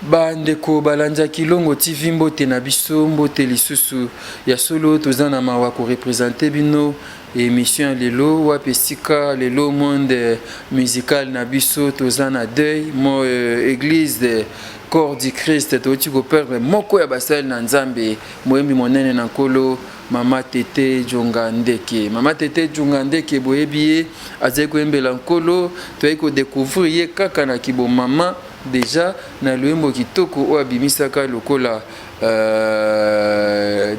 Bandeko balandi ya Kilongo TV, mbote na biso, mbote lisusu. Ya solo, toza na mawa korepresente bino émission ya lelo. Wapi esika lelo monde musical na biso toza na deuil mo église Corps du Christ touti koperdre moko ya basali na Nzambe, moyembi monene na Nkolo, Mama Tete Djonga Ndeke. Mama Tete Djonga Ndeke, boyebi ye, azali koyembela Nkolo. Toyei kodécouvrir ye kaka na kibomama déjà na loyembo kitoko oyo abimisaka lokola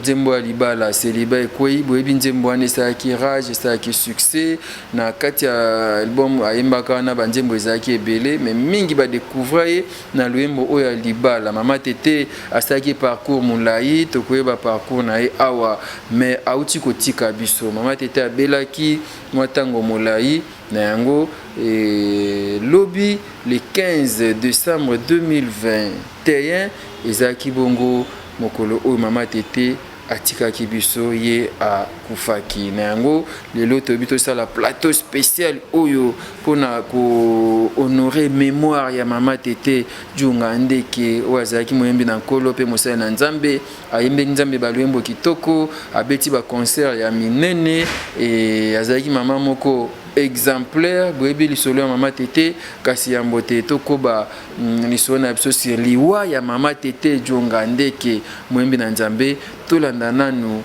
nzembo ya libala, Seliba ekwei. Boyebi nzembo wana esalaki rage, esalaki succès na kati ya album ayembaka wana. Banzembo ezalaki ebele, mais mingi badécouvrir ye na loyembo oyo ya libala. Mama Tete asalaki parcours molai, tokoyeba parcours na ye awa, mais auti kotika biso. Mama Tete abelaki mwa ntango molai na yango. Lobi le 15 décembre 2021 ezalaki bongo mokolo oyo Mama Tete atikaki biso, ye akufaki. Na yango lelo toyebi tosala plateau spécial oyo mpona kohonorer mémoire ya Mama Tete Djunga Ndeke, oyo azalaki moyembi na Nkolo mpe mosali na Nzambe. Ayembeli Nzambe baloyembo kitoko, abeti baconcert ya minene e azalaki mama moko exemplaire. Boyebi lisolo ya Mama Tete, kasi yambo te tokoba lisolo na biso sur liwa ya Mama Tete Djonga Ndeke, moyembi na Nzambe, tolanda nanu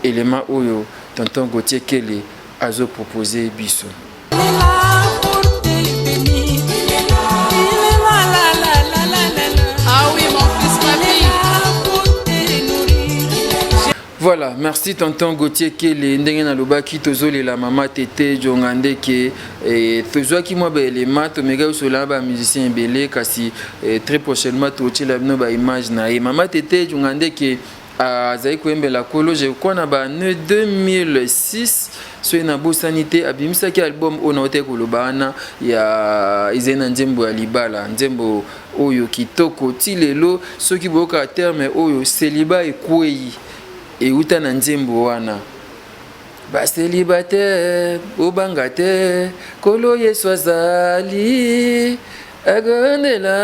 élément oyo tonton Gautier Kele azopropose biso. Il est là pour te bénir. Il est là, il est là, la, la, la, la, la, la. Ah oui, mon fils, ma Il est fille. là pour te nourrir. Voilà, merci tonton Gautier Kele. Ndenge nalobaki, tozolela Mama Tete Djonga Ndeke. Tozwaki mwa baelema, tomekaki kosola na bamusicien ebele, kasi très prochainement totiela bino baimage na ye. Mama Tete Djonga Ndeke azali koyembela Nkolo. Je crois na baannée 2006, soki nabosani te, abimisaki album oyo nauti koloba wana ya ezali na nzembo ya libala, nzembo oyo kitoko ti lelo. Soki boyoka terme oyo seliba ekwei, euta na nzembo wana. Bacélibataire, bobanga te, Nkolo Yesu azali akondela,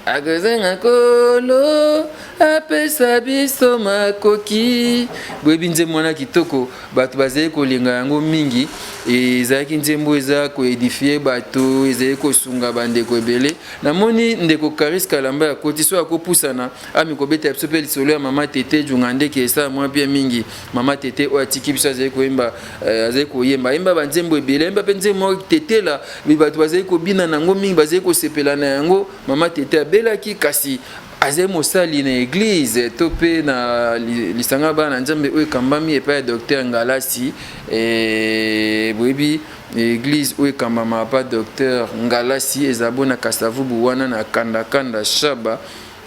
akozenga Nkolo apesa biso makoki. Boyebi nzembo wana kitoko, bato bazali kolinga yango mingi. Ezalaki nzembo eza koédifier bato, ezali kosunga bandeko ebele. Namoni ndeko Karis Kalamba ya koti, so akopusana ami kobeta biso mpe lisolo ya Mama Tete Djunga Ndeke, esala mwa bien mingi. Mama Tete oyo atiki biso azali koyemba, azali koyemba, ayemba banzembo ebele, ayemba mpe nzembo moko Tetela, bato bazali kobina nango mingi, bazali kosepela na yango. Mama Tete abelaki, kasi azali mosali na église to mpe na lisanga bana na Nzambe oyo ekambami epai ya docteur Ngalasi. Boyebi église oyo ekambama pa docteur Ngalasi, eza bo na Kasavubu wana na Kandakanda Shaba,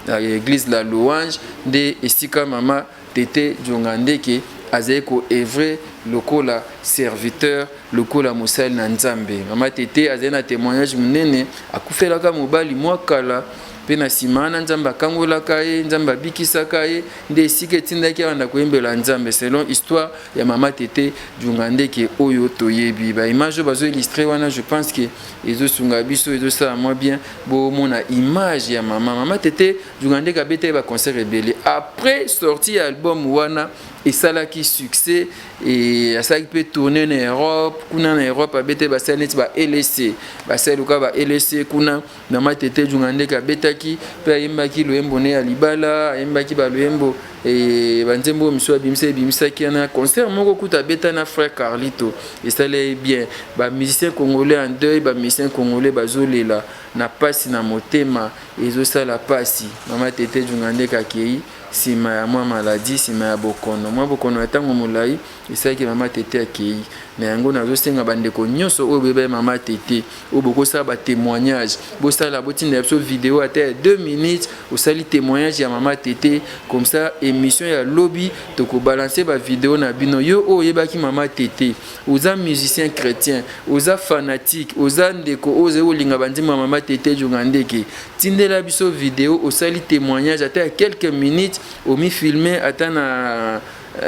na église La Louange, nde esika Mama Tete Djonga Ndeke azali koœuvrer lokola serviteur, lokola mosali na Nzambe. Mama Tete azali na témoignage monene. Akufelaka mobali mwa kala, mpe na nsima wana Nzambe akangolaka ye, Nzambe abikisaka ye, nde esika etindaki abanda koyembela Nzambe, selon histoire ya Mama Tete Djunga Ndeke oyo toyebi. Baimage oyo bazoillustrer wana, je pense que ezosunga biso, ezosala mwa bien bomona image ya mama Tete Djunga Ndeke. Abetaki baconcert ebele après sortie ya album wana, esalaki succès e asalaki mpe tournée na Europe. Kuna na Europe abetaki, basali neti ba LSC, basali lokola ba LSC kuna. Mama Tete Djunga Ndeke abetaki mpe ayembaki loyembo ne ya libala, ayembaki baloyembo e banzembo oyo misu abimisa, ebimisaki wana concert moko kuta abeta na frère Carlito, esali bien. Bamusicien congolais en deuil, bamusicien congolais bazolela na pasi na motema, ezosala pasi. Mama Tete Djunga Ndeke akei nsima ya mwa maladie, nsima ya bokono, mwa bokono ya ntango molai esalaki Mama Tete akei. Na yango nazosenga bandeko nyonso oyo boyeba Mama Tete, oyo bokosala batémoignage, bosala, botinda biso video ata ya 2 minutes, osali témoignage ya Mama Tete. Comme ça émission ya lobi tokobalancer bavideo na bino. Yo oyo oyebaki Mama Tete, oza musicien chrétien, oza fanatique, oza ndeko oyo ozali kolinga banzembo ya Mama Tete Djonga Ndeke, tindela biso video, osali témoignage ata ya quelques minutes, omifilme ata na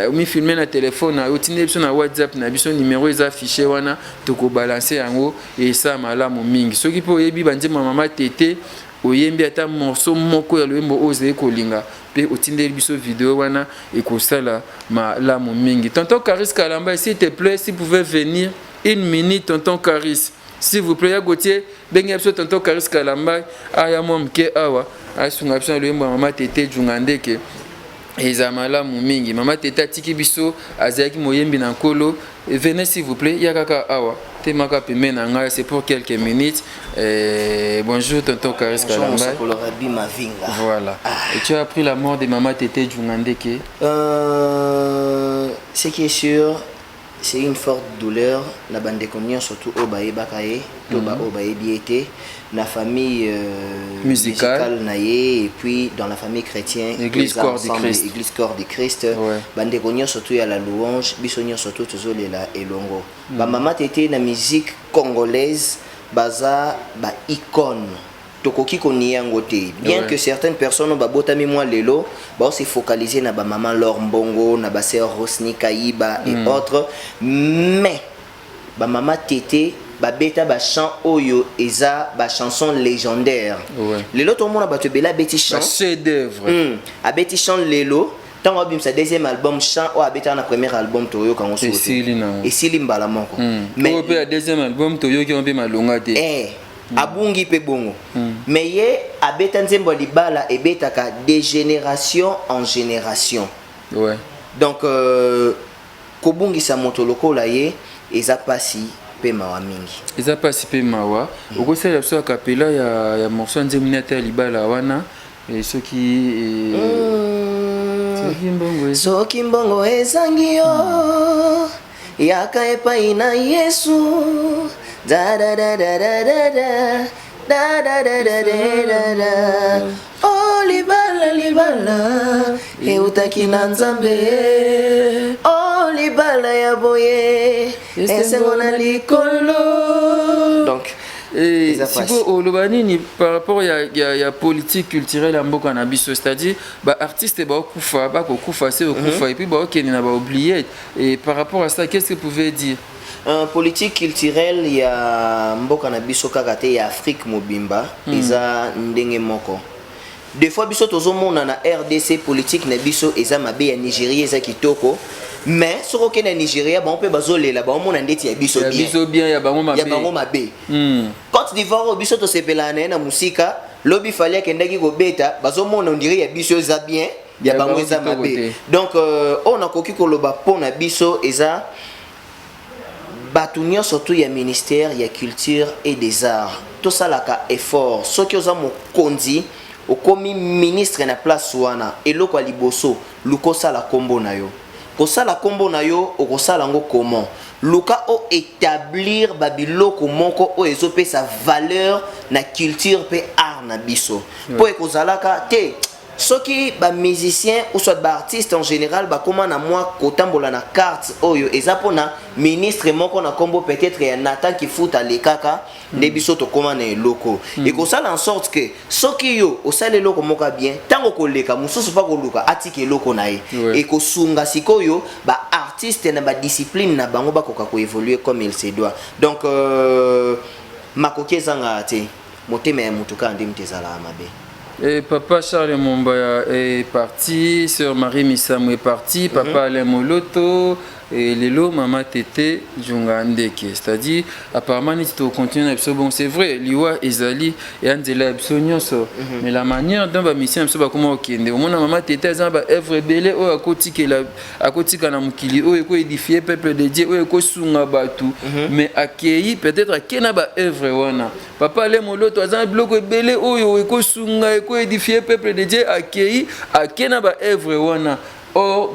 omifilme na telefone na yo, otindeli biso na WhatsApp na biso, numero eza affiché wana, tokobalancer yango, esala malamu mingi. Soki mpe oyebi banzembo ya Mama Tete. Oyembi ata morceau moko ya loyembo oyo ozali kolinga mpe otindeli biso video wana, ekosala malamu mingi. Tonton Caris Kalamba, s'il te plaît, si pouvait venir une minute, tonton Caris, s'il vous plaît. Ya Gautier, benge biso tonton Caris Kalamba aya mwa moke awa, asunga biso na loyembo ya mama Tete Djunga Ndeke. Eza malamu mingi. Mama Tete atiki biso, azalaki moyembi na Nkolo. Venez, s'il vous plaît, ya kaka awa, temaka pembeni na ngai, c'est pour quelques minutes. Bonjour tonton Caris Kalamba. Rabbi Mavinga. Voilà. Et tu as appris la mort de maman Tete Djunga Ndeke? Ce qui est sûr, c'est une forte douleur na bandeko nyonso surtout oyo bayebaka ye to baoyo bayebi ye te, na famille musicale na ye et puis dans la famille chrétienne. Église Corps du Christ. Église Corps du Christ. Bandeko nyonso tu ya la louange, biso nyonso tu tozolela elongo. Bamama Tete na musique congolaise baza ba icône, tokoki konia yango te, bien que certaines personnes babotami mwa lelo baose focaliser na bamama Lor Mbongo, na basœur Rosni Kayiba et autres, mais bamama Tete babeta bachant oyo eza bachanson légendaire. Lelo tomona bato ebele abeti chant chef d'œuvre. Abeti chant, lelo ntango abimisa deuxième album, chant oyo abetaka na premier album toyoka yango soki te. Esili nango. Esili mbala moko. Mais oyo mpe ya deuxième album toyoki yango mpe malonga te. Abungi mpe bongo. Mais ye abeta nzembo ya libala ebetaka de génération en génération. Donc kobungisa moto lokola ye eza mpasi mpe mawa mingi. Eza mpasi mpe mawa. Okosalela biso acapella ya morceau ya nzembo nini ata ya libala wana, soki soki mbongo Soki mbongo ezangi yo, yaka epai na Yesu. Dadadadadada, dadadadadada. O libala, libala eutaki na Nzambe. O libala ya boye, esengo na likolo. Donc eza pasi. Sikoyo oloba nini par rapport ya politique culturelle ya mboka na biso, c'est-à-dire baartiste baokufa, bakokufa se okufa et puis baokende na baoubliette? Et par rapport à ça, qu'est-ce que vous pouvez dire? Politique culturelle ya mboka na biso kaka te, ya Afrique mobimba, eza ndenge moko. Des fois biso tozomona na RDC politique na biso eza mabe, ya Nigeria eza kitoko, mais soki okende na Nigeria, bango mpe bazolela, baomona ndeti ya biso ya bien. Biso bien, ya bango mabe. Ya bango mabe. Côte d'Ivoire oyo biso tosepelaka na ye na mosika, lobi Fally akendaki kobeta, bazomona on dirait ya biso eza bien, ya ya bango bango eza kitoko mabe. te. Donc oyo nakoki koloba mpo na biso eza bato nyonso tu ya ministère ya culture et des arts, tosalaka effort. Soki oza mokonzi, okomi ministre na place wana, eloko ya liboso, luka osala nkombo na yo. Kosala nkombo na yo, okosala yango comment? Luka oétablir babiloko moko oyo ezopesa valeur na culture mpe art na biso, mpo ekozalaka te soki bamusicien ou soit baartiste en général bakóma na mwa kotambola na carte oyo eza mpona ministre moko na nkombo peut-être ya Nathan Kifuta alekaka nde biso tokóma na eloko. Ekosala en sorte que soki yo osala eloko moko ya bien, ntango koleka mosusu mpa koluka atika eloko na ye. Ekosunga sikoyo baartiste na badiscipline na bango bakoka koévoluer comme il se doit. Donc makoki ezangaka te, motema ya motu kaka nde moto ezalaka mabe. Et papa Charles Mombaya est parti, sœur Marie Missamou est partie, papa Alain Moloto, et lelo mama Tete Djunga Ndeke. C'est-à-dire, apparemment, nous continuons na bon, c'est vrai, liwa ezali et nzela biso nyonso, mais la manière dont ba mission biso bakoma okende, omona mama Tete aza ba œuvre ebele oyo akotikela, akotika na mokili, oyo eko édifier peuple de Dieu, oyo ekosunga bato, mais akei peut-être akei na ba œuvre wana. Papa Alain Moloto aza na biloko ebele oyo ekosunga, ekoédifie peuple de Dieu, akei, akei na ba œuvre wana. Or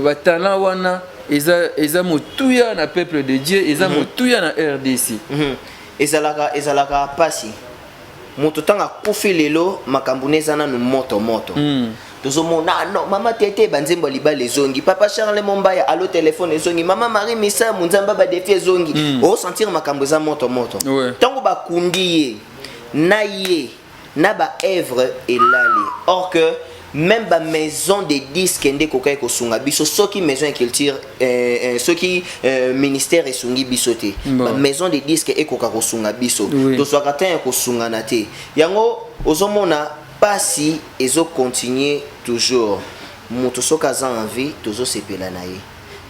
batalent wana eza motuya na peuple de Dieu, eza motuya na RDC. Ezalaka pasi. Moto ntango akufi lelo, makambo ne eza nanu moto moto. Tozomona, ah non, mama Tete, banzembo ya libala ezongi, papa Charles Mombaya, alo telefone ezongi, mama Marie Misamu, Nzambe badéfis ezongi. Osentir makambo eza moto moto. Ntango bakundi ye na ye na baœuvre elali, or que Même ba maison de disque nde ekokaki kosunga biso soki maison ya culture soki ministère esungi biso te. Bon. Ba maison de disque ekoka kosunga biso. Tozwaka temps ya kosungana te. Yango ozomona pasi ezo continuer toujours. Moto soki aza en vie, tozosepela na ye,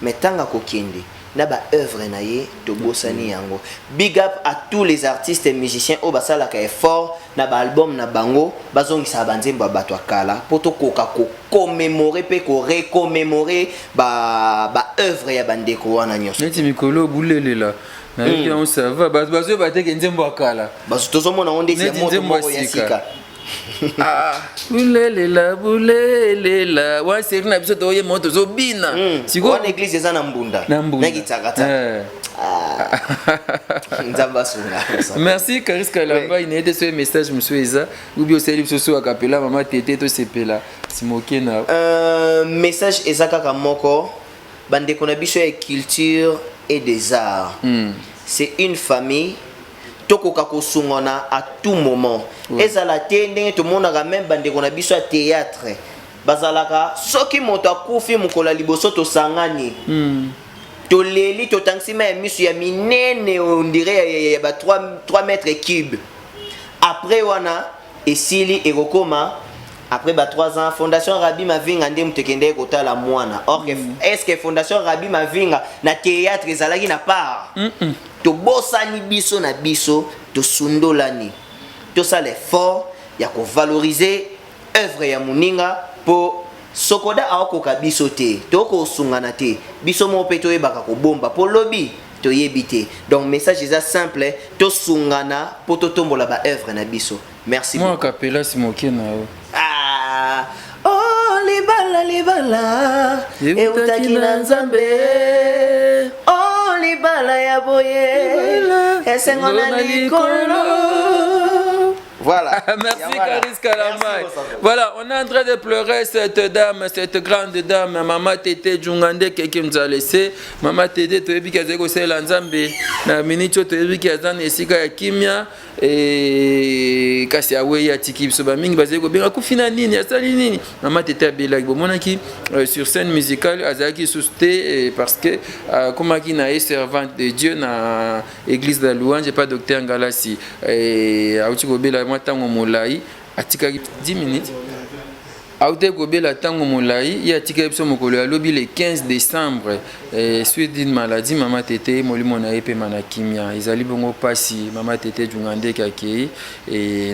mais ntango akokende na ba œuvre na ye, tobosani yango. Big up à tous les artistes et musiciens oyo basalaka effort na ba album na bango, bazongisaka banzembo ya bato ya kala mpo tokoka kocommémorer mpe korecommémorer ba œuvre ya bandeko wana nyonso. Neti mikolo bulelela, nayoki yango, ça va, bato bazoyeba teke nzembo ya kala. Tozomona yango ndeti ya Neti moto nzembo ya moko ya sika. sika. Ah, bulelela bulelela wana série na biso toyema oyo tozobina. Sikoyo Wana église eza na mbunda. Na mbunda. Na kitsakatsa. Nzambe asunga. Merci Karis Kalamba. Inaye te soki message mosusu eza ubi osali biso so akapela mama tete, tosepela simoke na Message eza kaka moko: bandeko na biso ya culture et des arts, c'est une famille, tokoka kosungana à tout moment. Ezala te ndenge tomonaka même bandeko na biso ya théâtre bazalaka, soki moto akufi, mokolo ya liboso tosangani, toleli, totangisi mai ya miso ya minene, on dirait ya ba 3 mètres cube. Après wana esili, ekokoma après ba 3 ans, Fondation Rabi Mavinga nde moto ekendeki kotala mwana. Or que, est ce que Fondation Rabi Mavinga na théâtre ezalaki na part? Tobosani biso na biso, tosundolani. Tosala effort ya kovaloriser œuvre ya moninga, mpo sokoda aokoka biso te, tokosungana te, biso moko mpe toyebaka kobomba mpo lobi toyebi te. Donc message eza simple: tosungana mpo totombola ba œuvre na biso. Merci. Mwa akapela simoke na yo. Ah, oh, libala, libala eutaki na Nzambe. Oh, libala ya boye, esengo na likolo. Voilà. Merci. Voilà. Karis Kalamay. Merci, Bosako. Voilà, on est en train de pleurer cette dame, cette grande dame, Mama Tete Djungande qui nous a laissé. Mama Tete, toyebi ki azali kosalela Nzambe na miniti oyo, toyebi ki aza na esika ya kimia e, kasi awei, atiki biso. Bamingi bazali kobenga, akufi na nini, asali nini? Mama Tete abelaki, bomonaki sur scène musicale azalaki lisusu te parce que akomaki na ye servante de Dieu na église de la louange epa docteur Ngalasi. Auti kobela mwa ntango molai, atikaki 10 minutes. Auti kobela ntango molai, ye atikaki biso mokolo ya lobi le 15 décembre, suite d'une maladie. Mama Tete, molimo na ye pema na kimia. Ezali bongo mpasi, Mama Tete Djunga ndeke akei.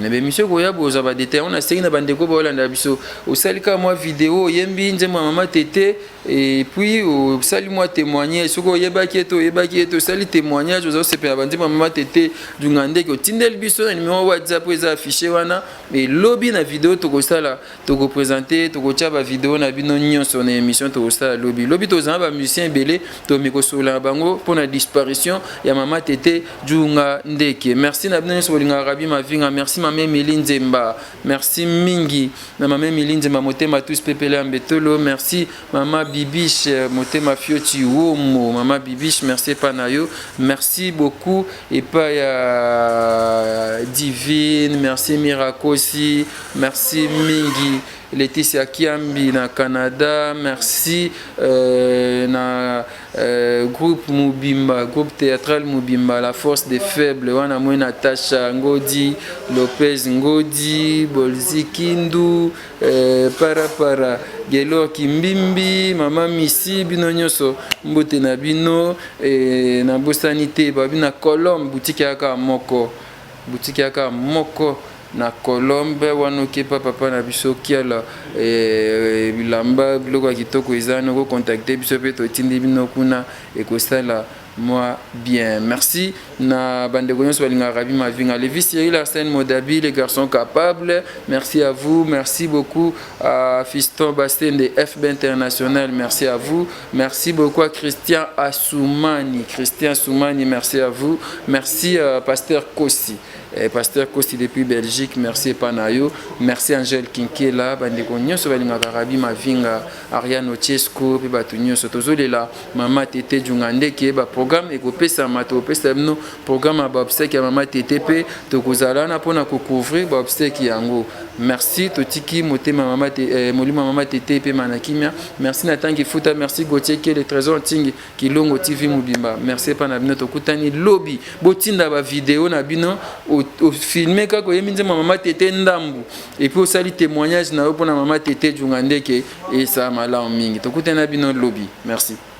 Na baémission koya bozwa badétail yango. Nasengi na bandeko baolanda biso, osali kaka mwa video, oyembi nzembo ya Mama Tete et puis osali mwa témoignage. Soki oyebaki ete oyebaki ete osali témoignage, oza osepela banzembo ya Mama Tete Djunga ndeke, otindeli biso na numéro WhatsApp oyo eza affiché wana. Elobi na video tokosala, tokoprésenter, tokotia bavideo na bino nyonso na émission tokosala lobi. Lobi tozala bamusicien ebele, tomi kosolola na bango mpona disparition ya Mama Tete Djunga Ndeke. Merci na bino nyonso bolingaka Rabi Mavinga. Merci mama Emili Nzemba, merci mingi na mama Emili Nzemba, motema tous pepele ya mbetolo. Merci mama Bibiche, motema fioti womo. Mama Bibiche, merci epa na yo. Merci beaucoup epai ya Divine, merci Mirakosi, merci mingi Laetitia Kiambi na Canada, merci na groupe mobimba, groupe théâtral mobimba, La Force des Faibles wana moi, Natacha Ngodi, Lopez Ngodi, Bolzi Kindu, Parapara Gelor Kimbimbi, mama Misi, bino nyonso mbote na bino. Nabosani te babi na Colombe, boutique yaka moko, boutique yaka moko na Colombe wana, okepa papa na biso Kiala, bilamba, biloko ya kitoko eza wana. Okocontacter biso mpe totindi bino kuna, ekosala mwa bien. Merci na bandeko nyonso balingaka Rabi Mavinga, Levi Cyril, Arsène Modabi, les garçons capables, merci à vous. Merci beaucoup à Fiston Bastien de FB International, merci à vous. Merci beaucoup à Christian Assoumani, Christian Assoumani, merci à vous. Merci à Pasteur Kossi. Eh, Pasteur Kosti depuis Belgique, merci epa na yo. Merci Angèle Kinkela, bandeko nyonso balingaka Rabi Mavinga, Ariane Ochesco pe bato nyonso. Tozolela Mama Tete Djunga Ndeke, ba programme ekopesama, tokopesa bino programme ya ba obsèques ya Mama Tete pe tokozala wana mpona kocouvrir ba obsèques yango. Merci, totiki motema mama te, eh, molimo ya Mama Tete epema na kimia. Merci na Tangi Futa, merci Gauthier Kele, Trésor Ntingi. Kilongo TV mobimba merci epa na bino tokutani lobi botinda ba video na bino ofilme kaka oyembi nzembo ya mama tete ndambu epuis osali témoignage na yo mpona mama tete djunga ndeke esala malamu mingi tokutani na bino lobi merci.